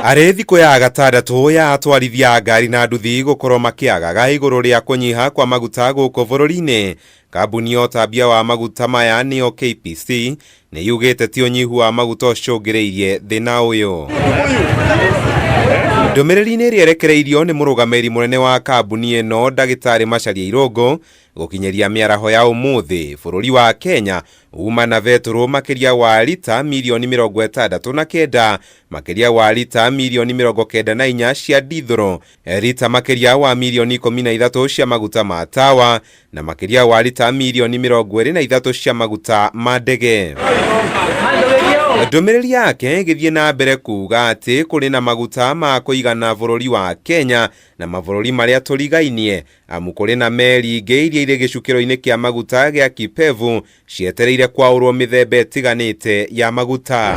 Arĩ thikũ ya gatandatũ ya atwarithia a ngari na nduthi gũkorwo makĩagaga igũrũ rĩa kũnyiha kwa maguta gũkũ bũrũri-inĩ. Kambuni ya ũtambia wa maguta maya nĩyo KPC nĩ yugĩte ti ũnyihu wa maguta ũcũngĩrĩirie thĩna ũyũ. Ndũmĩrĩri-inĩ ĩrĩa ĩrekereirio nĩ mũrũgamĩrĩri mũnene wa kambuni ĩno ndagĩtarĩ Macharia Irũngũ gũkinyĩria mĩaraho ya ũmũthĩ bũrũri wa Kenya uma na betũrũ makĩria wa rita mirioni 69, makĩria wa rita mirioni 94 cia ndithũrũ, rita makĩria wa mirioni 13 cia maguta ma tawa na makĩria wa rita mirioni 23 cia maguta ma ndege. Ndũmĩrĩri yake ĩgĩthiĩ na mbere kuga atĩ kũrĩ na maguta ma kũigana bũrũri wa Kenya na mabũrũri marĩa tũrigainie, amu kũrĩ na meri ingĩ iria irĩ gĩcukĩro-inĩ kĩa maguta gĩa Kipevu cietereire kwaũrwo mĩthemba ĩtiganĩte ya maguta.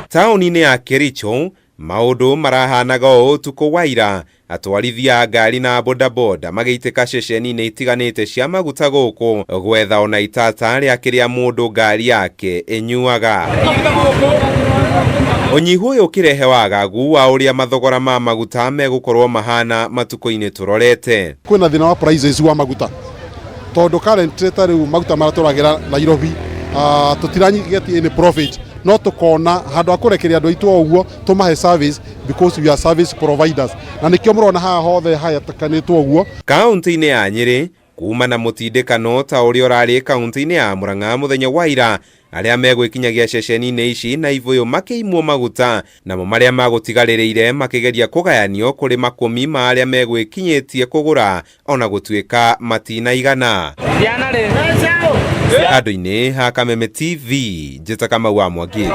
Taũni-inĩ ya Kericho maũndũ marahanaga o ũtukũ wa ira, atwarithia a ngari na bodaboda magĩitĩka ceceni-inĩ itiganĩte cia maguta gũkũ gwetha ona itata rĩa kĩrĩa mũndũ ngari yake ĩnyuaga. Ũnyihu ũyũ ũkĩrehe wagagu wa ũrĩa mathogora ma maguta megũkorwo mahana matukũ-inĩ tũrorete. Kwĩna thĩna wa prices wa maguta tondũ currently ta rĩu maguta marĩa tũragĩra Nairobi tũtiranyi get any profit, no tũkona handũ ha kũrekeria andũ aitũ o ũguo tũmahe service because we are service providers, na nĩkĩo mũrona haha hothe hayatakanĩtwo ũguo. Kaunti-inĩ ya Nyĩrĩ kuma na mũtindĩkano ta ũrĩa ũrarĩ kaunti-inĩ ya Murang'a mũthenya wa ira, arĩa megwĩkinyagia ceceni-inĩ ici na ibũyũ makĩimwo maguta, namo marĩa magũtigarĩrĩire makĩgeria kũgayanio kũrĩ makũmi ma arĩa megwĩkinyĩtie kũgũra ona gũtuĩka matinaigana. Handũ-inĩ ha Kameme TV, njĩta Kamau wa Mwangi.